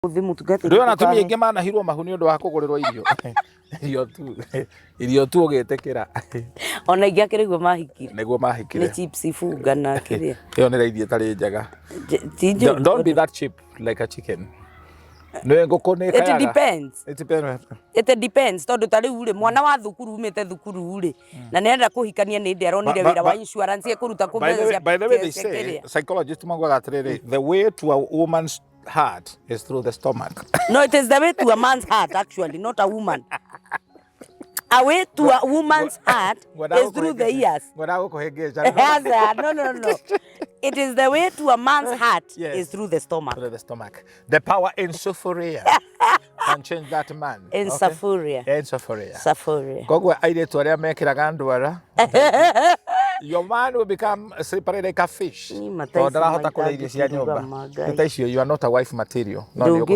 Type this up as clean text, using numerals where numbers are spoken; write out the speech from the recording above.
Ũmũthĩ mũtungatĩri. Ndĩrona atumia aingĩ manahirwo mahu nĩ ũndũ wa kũgũrĩrwo irio. Irio tu. Irio tu ũgĩtĩkĩra. Ona ingĩ akĩrĩ guo mahikire. Nĩguo mahikire. Nĩ chips ibunga na kĩrĩa. Ĩyo nĩ raithi ĩtarĩ njega. Ti njũru. Don't be that cheap like a chicken. Nĩ ngũkũ nĩ ĩkayaga. It depends. It depends. It depends tondũ ta rĩu rĩ, mwana wa thukuru umĩte thukuru rĩ, na nĩ arenda kũhikania nĩ ndĩ aronire wĩra wa insurance ekũruta kũ mbeca cia. By the way, they say, psychologists maugaga atĩrĩrĩ, the way to a woman's heart is through the stomach. No, it is the way to a man's heart, actually, not a woman. A way to a woman's heart is through the ears. Ngwenda gũkũhĩngĩca. Aca, no. It is the way to a man's heart is through the stomach. Through the stomach. The power in sufuria can change that man. In sufuria. In sufuria. Sufuria. Koguo airĩtu arĩa mekĩraga ndwara, your man will become slippery like a fish. Ni mata Tondũ ici ndarahota kũrĩa irio cia maitangĩkiruga nyũmba. Ngai. Nĩ ta icio, you are not a wife material. No nĩ Ndũngĩ